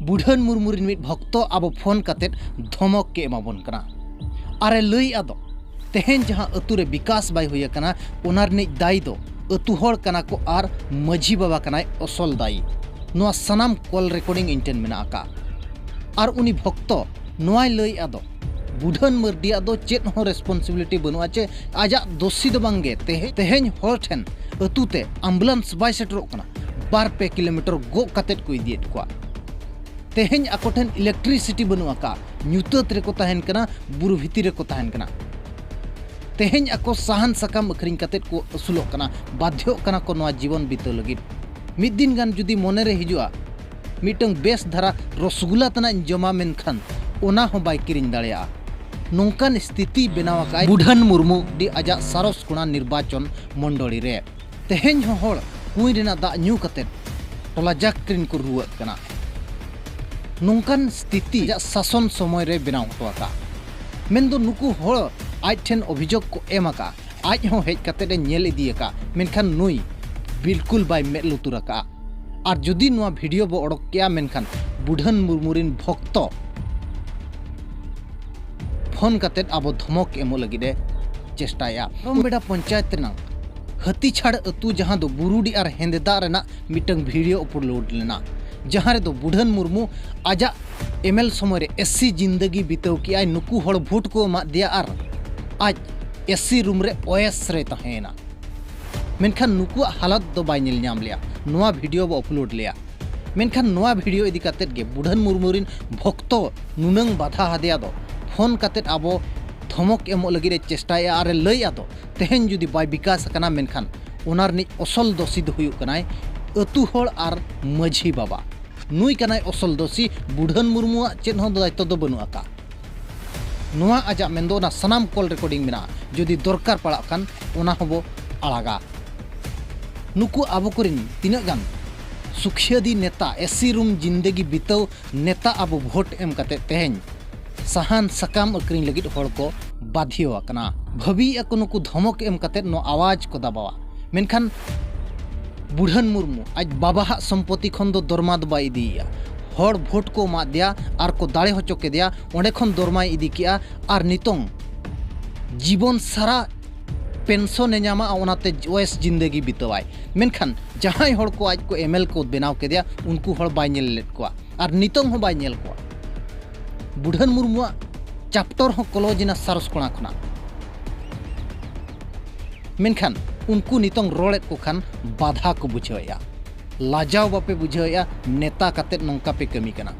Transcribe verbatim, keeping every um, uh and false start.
ᱵᱩᱰᱷᱟᱹᱱ ᱢᱩᱨᱢᱩ ᱨᱤᱱ ᱢᱤᱫ ᱵᱷᱚᱠᱛᱚ ᱟᱵᱚ ᱯᱷᱳᱱ ᱠᱟᱛᱮᱫ ᱫᱷᱚᱢᱚᱠ ᱠᱮ ᱮᱢᱟ ᱵᱚᱱ ᱠᱟᱱᱟ᱾ ᱟᱨᱮ ᱞᱟᱹᱭ ᱟᱫᱚ, ᱛᱮᱦᱮᱧ ᱡᱟᱦᱟᱸ ᱟᱹᱛᱩ ᱨᱮ ᱵᱤᱠᱟᱥ ᱵᱟᱭ ᱦᱩᱭ ᱟᱠᱟᱱᱟ, ᱚᱱᱟ ᱨᱤᱱᱤᱡ ᱫᱟᱭᱤ ᱫᱚ ᱟᱹᱛᱩ ᱦᱚᱲ ᱠᱟᱱᱟ ᱠᱚ ᱟᱨ ᱢᱟᱹᱡᱷᱤ ᱵᱟᱵᱟ ᱠᱟᱱᱟᱭ ᱚᱥᱚᱞ ᱫᱟᱭᱤ᱾ ᱱᱚᱣᱟ ᱥᱟᱱᱟᱢ ᱠᱚᱞ ᱨᱮᱠᱚᱨᱰᱤᱝ ᱤᱧ ᱴᱷᱮᱱ ᱢᱮᱱᱟᱜ ᱟᱠᱟᱫ᱾ ᱟᱨ ᱩᱱᱤ ᱵᱷᱚᱠᱛᱚ ᱱᱚᱣᱟᱭ ᱞᱟᱹᱭ ᱟᱫᱚ, ᱵᱩᱰᱷᱟᱹᱱ ᱢᱟᱹᱨᱰᱤᱭᱟᱜ ᱫᱚ ᱪᱮᱫ ᱦᱚᱸ ᱨᱮᱥᱯᱚᱱᱥᱤᱵᱤᱞᱤᱴᱤ ᱵᱟᱹᱱᱩᱜᱼᱟ ᱪᱮ ᱟᱡᱟᱜ ᱫᱳᱥᱤ ᱫᱚ ᱵᱟᱝᱜᱮ᱾ ᱛᱮᱦᱮᱧ, ᱛᱮᱦᱮᱧ ᱦᱚᱲ ᱴᱷᱮᱱ ᱟᱹᱛᱩ ᱛᱮ ᱟᱢᱵᱩᱞᱟᱱᱥ ᱵᱟᱭ ᱥᱮᱴᱮᱨᱚᱜ ᱠᱟᱱᱟ, ᱵᱟᱨ ᱯᱮ ᱠᱤᱞᱳᱢᱤᱴᱟᱨ ᱜᱚᱜ ᱠᱟᱛᱮᱫ ᱠᱚ ᱤᱫᱤᱭᱮᱫ ᱠᱚᱣᱟ᱾ ᱛᱮᱦᱮᱧ ᱟᱠᱚ ᱴᱷᱮᱱ ᱤᱞᱮᱠᱴᱨᱤᱥᱤᱴᱤ ᱵᱟᱹᱱᱩᱜ ᱟᱠᱟᱫ, ᱧᱩᱛᱟᱹᱛ ᱨᱮᱠᱚ ᱛᱟᱦᱮᱱ ᱠᱟᱱᱟ, ᱵᱩᱨᱩ ᱵᱷᱤᱛᱤᱨ ᱨᱮᱠᱚ ᱛᱟᱦᱮᱱ ᱠᱟᱱᱟ᱾ ᱛᱮᱦᱮᱧ ᱟᱠᱚ ᱥᱟᱦᱟᱱ ᱥᱟᱠᱟᱢ ᱟᱹᱠᱷᱨᱤᱧ ᱠᱟᱛᱮᱫ ᱠᱚ ᱟᱹᱥᱩᱞᱚᱜ ᱠᱟᱱᱟ, ᱵᱟᱫᱷᱭᱚᱜ ᱠᱟᱱᱟ ᱠᱚ ᱱᱚᱣᱟ ᱡᱤᱵᱚᱱ ᱵᱤᱛᱟᱹᱣ ᱞᱟᱹᱜᱤᱫ᱾ ᱢᱤᱫ ᱫᱤᱱ ᱜᱟᱱ ᱡᱩᱫᱤ ᱢᱚᱱᱮᱨᱮ ᱦᱤᱡᱩᱜᱼᱟ, ᱢᱤᱫᱴᱟᱝ ᱵᱮᱥ ᱫᱷᱟᱨᱟ ᱨᱚᱥᱜᱩᱞᱟ ᱛᱟᱱᱟᱜ ᱤᱧ ᱡᱚᱢᱟ, ᱢᱮᱱᱠᱷᱟᱱ ᱚᱱᱟ ᱦᱚᱸ ᱵᱟᱭ ᱠᱤᱨᱤᱧ ᱫᱟᱲᱮᱭᱟᱜᱼᱟ᱾ ᱱᱚᱝᱠᱟᱱ ᱥᱛᱷᱤᱛᱤ ᱵᱮᱱᱟᱣ ᱟᱠᱟᱫ ᱵᱩᱰᱷᱟᱹᱱ ᱢᱩᱨᱢᱩ ᱰᱤ ᱟᱡᱟᱜ ᱥᱟᱨᱚᱥ ᱠᱚᱲᱟ ᱱᱤᱨᱵᱟᱪᱚᱱ ᱢᱚᱱᱰᱚᱞᱤ ᱨᱮ᱾ ᱛᱮᱦᱮᱧ ᱦᱚᱸ ᱦᱚᱲ ᱠᱩᱸᱭ ᱨᱮᱱᱟᱜ ᱫᱟᱜ ᱧᱩ ᱠᱟᱛᱮᱫ ᱴᱚᱞᱟ ᱡᱟᱠ ᱨᱤᱱ ᱠᱚ ᱨᱩᱣᱟᱹᱜ ᱠᱟᱱᱟ᱾ ᱱᱚᱝᱠᱟᱱ ᱥᱛᱷᱤᱛᱤ ᱟᱡᱟᱜ ᱥᱟᱥᱚᱱ ᱥᱚᱢᱚᱭ ᱨᱮ ᱵᱮᱱᱟᱣ ᱦᱚᱴᱚ ᱟᱠᱟᱫ᱾ ᱢᱮᱱᱫᱚ ᱱᱩᱠᱩ ᱦᱚᱲ ᱟᱡ ᱴᱷᱮᱱ ᱚᱵᱷᱤᱡᱳᱜᱽ ᱠᱚ ᱮᱢ ᱟᱠᱟᱫ, ᱟᱡ ᱦᱚᱸ ᱦᱮᱡ ᱠᱟᱛᱮᱫ ᱮ ᱧᱮᱞ ᱤᱫᱤ ᱟᱠᱟᱫ, ᱢᱮᱱᱠᱷᱟᱱ ᱱᱩᱭ ᱵᱤᱞᱠᱩᱞ ᱵᱟᱭ ᱢᱮᱫ ᱞᱩᱛᱩᱨ ᱟᱠᱟᱫᱼᱟ᱾ ᱟᱨ ᱡᱩᱫᱤ ᱱᱚᱣᱟ ᱵᱷᱤᱰᱤᱭᱳ ᱵᱚ ᱚᱰᱚᱠ ᱠᱮᱜᱼᱟ, ᱢᱮᱱᱠᱷᱟᱱ ᱵᱩᱰᱷᱟᱹᱱ ᱢᱩᱨᱢᱩ ᱨᱤᱱ ᱵᱷᱚᱠᱛᱚ ᱯᱷᱳᱱ ᱠᱟᱛᱮᱫ ᱟᱵᱚ ᱫᱷᱚᱢᱚᱠ ᱮᱢᱚᱜ ᱞᱟᱹᱜᱤᱫ ᱮ ᱪᱮᱥᱴᱟᱭᱟ᱾ ᱯᱟᱨᱚᱢ ᱵᱮᱰᱟ ᱯᱚᱧᱪᱟᱭᱮᱛ ᱨᱮᱱᱟᱜ ᱦᱟᱹᱛᱤᱪᱷᱟᱲ ᱟᱹᱛᱩ, ᱡᱟᱦᱟᱸ ᱫᱚ ᱵᱩᱨᱩᱰᱤ ᱟᱨ ᱦᱮᱸᱫᱮ ᱫᱟᱜ ᱨᱮᱱᱟᱜ ᱢᱤᱫᱴᱟᱝ ᱵᱷᱤᱰᱤᱭᱳ ᱟᱯᱞᱳᱰ ᱞᱮᱱᱟ, ᱡᱟᱦᱟᱸ ᱨᱮᱫᱚ ᱵᱩᱰᱷᱟᱹᱱ ᱢᱩᱨᱢᱩ ᱟᱡᱟᱜ ᱮᱢᱮᱞ ᱥᱚᱢᱚᱭ ᱨᱮ ᱮᱥᱤ ᱡᱤᱱᱫᱟᱹᱜᱤ ᱵᱤᱛᱟᱹᱣ ᱠᱮᱜᱼᱟᱭ᱾ ᱱᱩᱠᱩ ᱦᱚᱲ ᱵᱷᱳᱴ ᱠᱚ ᱮᱢᱟᱫ ᱫᱮᱭᱟ ᱟᱨ ᱟᱡ ᱮᱥᱤ ᱨᱩᱢ ᱨᱮ ᱳᱭᱮᱥ ᱨᱮ ᱛᱟᱦᱮᱸᱭᱮᱱᱟ᱾ ᱢᱮᱱᱠᱷᱟᱱ ᱱᱩᱠᱩᱣᱟᱜ ᱦᱟᱞᱚᱛ ᱫᱚ ᱵᱟᱭ ᱧᱮᱞ ᱧᱟᱢ ᱞᱮᱭᱟ᱾ ᱱᱚᱣᱟ ᱵᱷᱤᱰᱤᱭᱳ ᱵᱚ ᱟᱯᱞᱳᱰ ᱞᱮᱭᱟ᱾ ᱢᱮᱱᱠᱷᱟᱱ ᱱᱚᱣᱟ ᱵᱷᱤᱰᱤᱭᱳ ᱤᱫᱤ ᱠᱟᱛᱮᱫ ᱜᱮ ᱵᱩᱰᱷᱟᱹᱱ ᱢᱩᱨᱢᱩ ᱨᱤᱱ ᱵᱷᱚᱠᱛᱚ ᱱᱩᱱᱟᱹᱝ ᱵᱟᱫᱷᱟ ᱦᱟᱫᱮᱭᱟ ᱫᱚ, ᱯᱷᱳᱱ ᱠᱟᱛᱮᱫ ᱟᱵᱚ ᱫᱷᱚᱢᱚᱠ ᱮᱢᱚᱜ ᱞᱟᱹᱜᱤᱫ ᱮ ᱪᱮᱥᱴᱟᱭᱮᱜᱼᱟ ᱟᱨ ᱮ ᱞᱟᱹᱭ ᱟᱫᱚ, ᱛᱮᱦᱮᱧ ᱡᱩᱫᱤ ᱵᱟᱭ ᱵᱤᱠᱟᱥ ᱟᱠᱟᱱᱟ, ᱢᱮᱱᱠᱷᱟᱱ ᱚᱱᱟ ᱨᱤᱱᱤᱡ ᱚᱥᱚᱞ ᱫᱳᱥᱤ ᱫᱚ ᱦᱩᱭᱩᱜ ᱠᱟᱱᱟᱭ ᱟᱹᱛᱩ ᱦᱚᱲ ᱟᱨ ᱢᱟᱹᱡᱷᱤ ᱵᱟᱵᱟ᱾ ᱱᱩᱭ ᱠᱟᱱᱟᱭ ᱚᱥᱚᱞ ᱫᱳᱥᱤ, ᱵᱩᱰᱷᱟᱹᱱ ᱢᱩᱨᱢᱩᱣᱟᱜ ᱪᱮᱫ ᱦᱚᱸ ᱫᱟᱭᱤᱛᱛᱚ ᱫᱚ ᱵᱟᱹᱱᱩᱜ ᱟᱠᱟᱫ᱾ ᱱᱚᱣᱟ ᱟᱡᱟᱜ ᱢᱮᱱᱫᱚ ᱚᱱᱟ ᱥᱟᱱᱟᱢ ᱠᱚᱞ ᱨᱮᱠᱚᱨᱰᱤᱝ ᱢᱮᱱᱟᱜᱼᱟ, ᱡᱩᱫᱤ ᱫᱚᱨᱠᱟᱨ ᱯᱟᱲᱟᱜ ᱠᱷᱟᱱ ᱚᱱᱟ ᱦᱚᱸᱵᱚ ᱟᱲᱟᱜᱟ᱾ ᱱᱩᱠᱩ ᱟᱵᱚ ᱠᱚᱨᱮᱱ ᱛᱤᱱᱟᱹᱜ ᱜᱟᱱ ᱥᱩᱠᱷᱤᱭᱟᱹᱫᱤ ᱱᱮᱛᱟ, ᱮᱥᱤ ᱨᱩᱢ ᱡᱤᱱᱫᱮᱜᱤ ᱵᱤᱛᱟᱹᱣ ᱱᱮᱛᱟ ᱟᱵᱚ ᱵᱷᱳᱴ ᱮᱢ ᱠᱟᱛᱮᱫ ᱛᱮᱦᱮᱧ ᱥᱟᱦᱟᱱ ᱥᱟᱠᱟᱢ ᱟᱹᱠᱷᱨᱤᱧ ᱞᱟᱹᱜᱤᱫ ᱦᱚᱲ ᱠᱚ ᱵᱟᱫᱷᱭᱚ ᱟᱠᱟᱱᱟ᱾ ᱵᱷᱟᱹᱵᱤᱭᱮᱫᱼᱟ ᱠᱚ ᱱᱩᱠᱩ ᱫᱷᱚᱢᱚᱠ ᱮᱢ ᱠᱟᱛᱮᱫ ᱱᱚᱣᱟ ᱟᱣᱟᱡᱽ ᱠᱚ ᱫᱟᱵᱟᱣᱟ, ᱢᱮᱱᱠᱷᱟᱱ ᱵᱩᱰᱷᱟᱹᱱ ᱢᱩᱨᱢᱩ ᱟᱡ ᱵᱟᱵᱟᱦᱟᱜ ᱥᱚᱢᱯᱚᱛᱤ ᱠᱷᱚᱱ ᱫᱚ ᱫᱚᱨᱢᱟ ᱫᱚ ᱵᱟᱭ ᱤᱫᱤᱭᱮᱫᱼᱟ᱾ ᱦᱚᱲ ᱵᱷᱳᱴ ᱠᱚ ᱮᱢᱟᱫ ᱫᱮᱭᱟ ᱟᱨ ᱠᱚ ᱫᱟᱲᱮ ᱦᱚᱪᱚ ᱠᱮᱫᱮᱭᱟ, ᱚᱸᱰᱮ ᱠᱷᱚᱱ ᱫᱚᱨᱢᱟᱭ ᱤᱫᱤ ᱠᱮᱜᱼᱟ᱾ ᱟᱨ ᱱᱤᱛᱚᱝ ᱡᱤᱵᱚᱱ ᱥᱟᱨᱟ ᱯᱮᱱᱥᱚᱱᱮ ᱧᱟᱢᱟ, ᱚᱱᱟᱛᱮ ᱚᱭᱮᱥ ᱡᱤᱱᱫᱮᱜᱤ ᱵᱤᱛᱟᱹᱣᱟᱭ᱾ ᱢᱮᱱᱠᱷᱟᱱ ᱡᱟᱦᱟᱸᱭ ᱦᱚᱲ ᱠᱚ ᱟᱡ ᱠᱚ ᱮᱢᱮᱞ ᱠᱚ ᱵᱮᱱᱟᱣ ᱠᱮᱫᱮᱭᱟ, ᱩᱱᱠᱩ ᱦᱚᱲ ᱵᱟᱭ ᱧᱮᱞ ᱞᱮᱫ ᱠᱚᱣᱟ ᱟᱨ ᱱᱤᱛᱚᱝ ᱦᱚᱸ ᱵᱟᱭ ᱧᱮᱞ ᱠᱚᱣᱟ᱾ ᱵᱩᱰᱷᱟᱹᱱ ᱢᱩᱨᱢᱩᱣᱟᱜ ᱪᱟᱯᱴᱚᱨ ᱦᱚᱸ ᱠᱞᱳᱡᱽ ᱮᱱᱟ ᱥᱟᱨᱚᱥ ᱠᱚᱬᱟ ᱠᱷᱚᱱᱟᱜ᱾ ᱢᱮᱱᱠᱷᱟᱱ ᱩᱱᱠᱩ ᱱᱤᱛᱚᱝ ᱨᱚᱲᱮᱫ ᱠᱚ ᱠᱷᱟᱱ ᱵᱟᱫᱷᱟ ᱠᱚ ᱵᱩᱡᱷᱟᱹᱣᱮᱫᱼᱟ, ᱞᱟᱡᱟᱣ ᱵᱟᱯᱮ ᱵᱩᱡᱷᱟᱹᱣᱮᱫᱼᱟ, ᱱᱮᱛᱟ ᱠᱟᱛᱮᱫ ᱱᱚᱝᱠᱟ ᱯᱮ ᱠᱟᱹᱢᱤ ᱠᱟᱱᱟ᱾